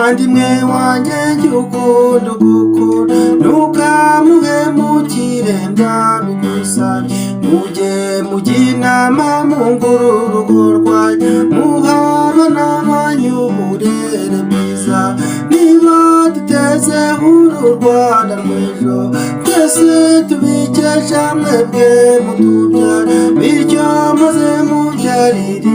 Muvandimwe wanjye, jya ukunda ugukunda, ntukamuhemukire, ndabigusabye. Mujye mujya inama, mungure urugo rwanyu, muha abana banyu uburere bwiza. Niba dutezeho uru Rwanda rw'ejo, twese tubikesha mwebwe mutubyara, bityo maze mubyarire.